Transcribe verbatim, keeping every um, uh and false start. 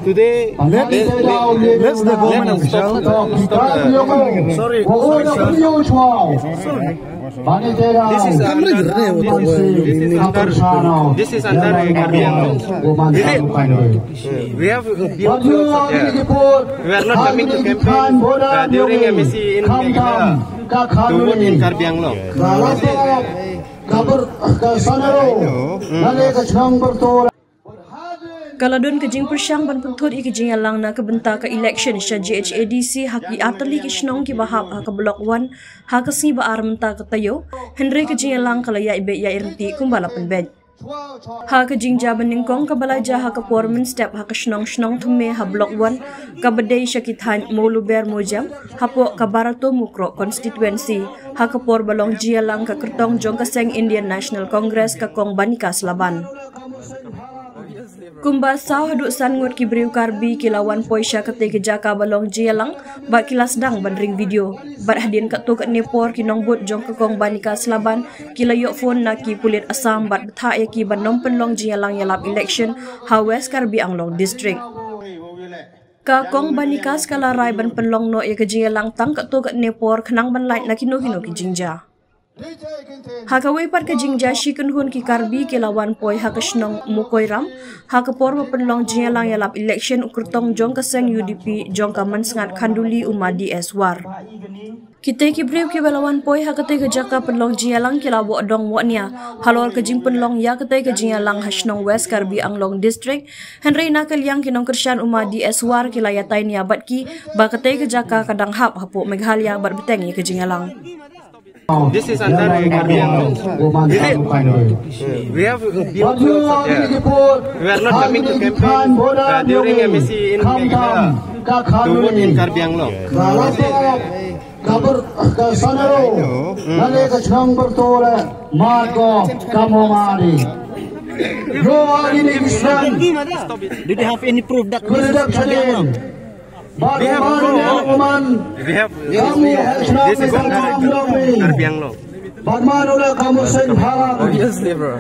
Today, let, let, let the government official stop, stop the. Sorry, sorry, sir. This is under, this is under, this is under Karbi Anglong. Is it? We have a few things, yeah. We are not coming to campaign, uh, during M A C in Meghalaya to vote in Karbi Anglong. Ka la don ka jingpyrshang ban pynthut ïa ka jingïalang na ka bynta ka election sha G H A D C ha ki artylli ki shnong kiba hap ha ka Block One ha ka sngi ba ar mynta ka taïew, hynrei ka jingïalang ka la ïaibeh ïairynti kumba la pynbeit. Ha ka jingjia banyngkong kaba la jia ha ka por mynstep ha ka shnong Shnong Thymme ha Block One, kaba dei sha ki thaiñ Mawluber Mawjem, hapoh ka Barato Mukroh constituency, ha ka por ba long jingïalang ka kyrtong jong ka seng Indian National Congress ka Kong Banika Slaban. Kumba saw haduh san ngut ki briew Karbi ki la wan poi sha katei ka jaka ba long jingïalang, bad ki la sdang ban ring video. Bad hadien katto katne por ki nongbud jong ka Kong Banika Slaban ki la ïoh phone na ki pulit Assam bad bthah ïa ki ban ym pynlong jingïalang ïalap election ha West Karbi Anglong District. Ka Kong Banika ka la rai ban pynlong noh ïa ka jingïalang tang katto katne por khnang ban lait na kino kino ki jingjia. Ha kawei pat ka jingjia shi kynhun ki Karbi ki la wan poi ha ka shnong Mukoiram ha ka por ba pynlong jingïalang ïalap election u kyrtong jong ka seng U D P jong ka Mynsngat Khanduli u Ma D S War. Kitei ki briew kiba la wan poi ha katei ka jaka pynlong jingïalang ki la wad dong wad nia halor ka jingpynlong ïa katei ka jingïalang ha shnong West Karbi Anglong District, hynrei na ka liang ki nongkyrshan u Ma D S War ki la ïatai nia bad ki ba katei ka jaka ka dang hap hapoh Meghalaya bad bteng ïa ka jingïalang. This is under Karbi Anglong. Is it? We have a few things, yeah. We are not coming to campaign, uh, during M A C in Meghalaya to vote in Karbi Anglong. Ka bar ka sanaro na le ka chnong bertore ma ko ka mo mari. Yo ari ni Islam. Did you have any proof that this is Karbi Anglong? We have proof. We have, yes, we have. This is Karbi Anglong. Obviously, bro.